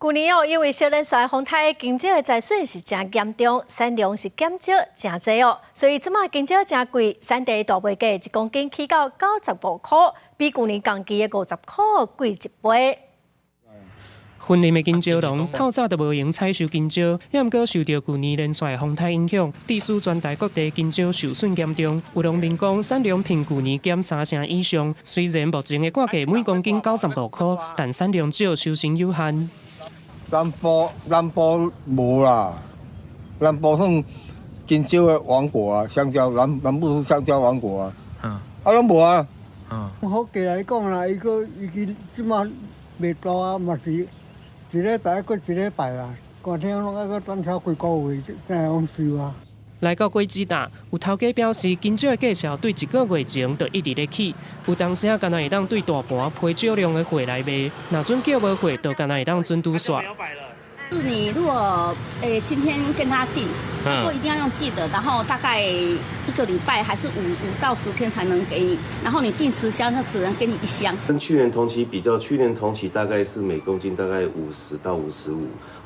舊年哦，因為小連紲風颱，香蕉的災損是誠嚴重，產量是減少誠濟哦，所以這擺香蕉誠貴，產地大賣價一公斤起到95箍，比舊年同期的50箍貴一倍。雲林的香蕉農透早就無閒採收香蕉，猶毋過受著舊年連紲風颱影響，致使全台各地香蕉受損嚴重。有農民講，產量比舊年減三成以上。雖然目前的割價每公斤95箍，但產量少，收成有限。南部南部無啦，南部算香蕉的王國啊，香蕉南南部是香蕉王國啊，啊攏無啊。好價來講啦，伊閣伊佢這馬賣大啊，嘛是一禮拜閣一禮拜啦，寒天攏愛閣等超幾個月才會用收啊。來到果子檔，有頭家表示，香蕉的價數對一個月前就一直咧起，有當時敢若會當對大盤批少量的貨來賣，若準叫無貨，就敢若會當準拄煞。是你如果今天跟他訂，他說一定要用訂的，然後大概一個禮拜還是5到10天才能給你，然後你訂10箱，就只能給你一箱。跟去年同期比較，去年同期大概是每公斤大概50到55，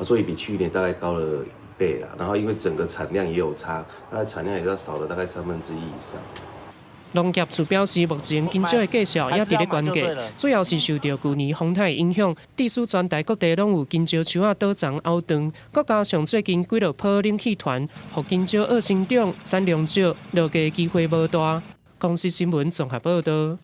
所以比去年大概高了一倍啦。然後因為整個產量也有差，大概產量也要少了大概1/3以上。農業處表示，目前香蕉的價數也佇咧懸價，主要是受著舊年風颱影響，致使全台各地攏有香蕉樹仔倒叢拗斷，閣加上最近幾落波冷氣團，予香蕉惡生長，產量少，落價機會無大。公視新聞綜合報導。